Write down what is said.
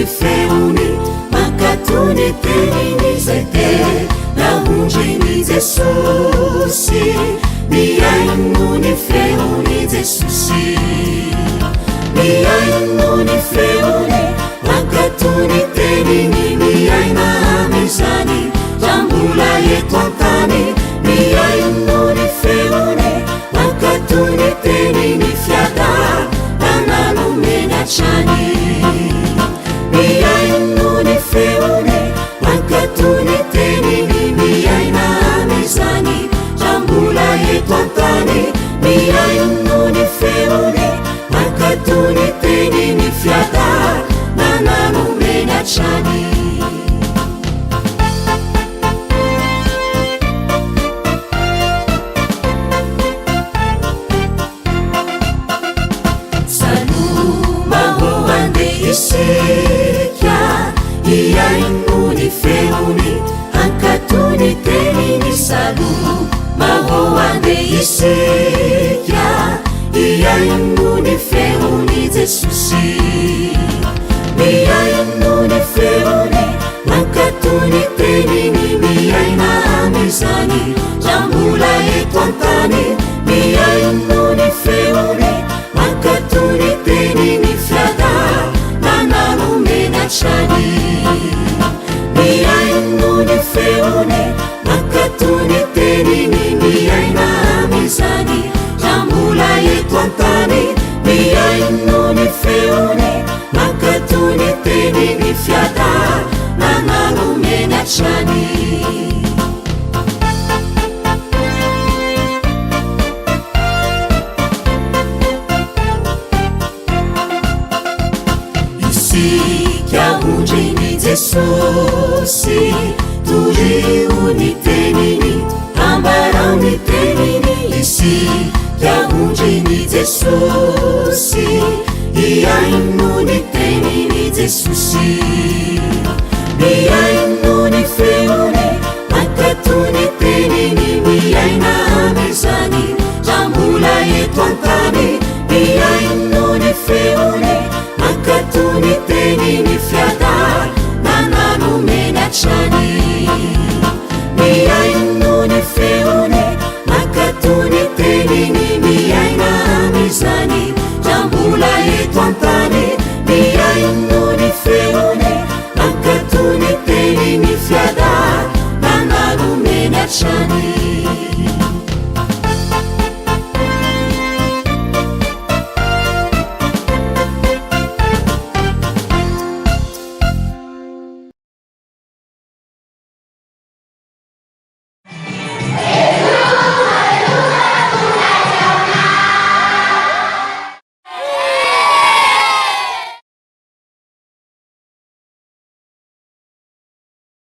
ny feony, mankatò ny teniny izay tena ondrin'i Jesosy. Mihaino ny feon'i Jesosy. Mihaino ny feony, mankatò ny teniny, miaina amin'izany raha mbola eto an-tany. Mihaino ny feony, mankatò ny teniny, fiadanana nomeny hatrany. Mihaino ny feony, mankatò ny teniny, miaina amin'izany raha mbola eto an-tany. Mihaino ny feony, mankatò ny teniny, fiadanana nomeny hatrany. Saloma ô andeha isika hihaino ny feony, hankatò ny teniny. Saloma ô andeha isika hihaino ny feony Jesosy. Mihaino ny feony, mankatò ny teniny, miaina amin'izany raha mbola eto an-tany. Mihaino ny feony, mankatò ny teniny, fiadanana nomeny hatrany. Mihaino ny feony, mankatò ny teniny, miaina amin'izany raha mbola eto an-tany. Mihaino ny feony, mankatò ny teniny, fiadanana nomeny hatrany. Isika ondrin'i Jesosy, torio ny teniny, ambarao ny teniny. Isika ondrin'i Jesosy, hihaino ny tenin'i Jesosy.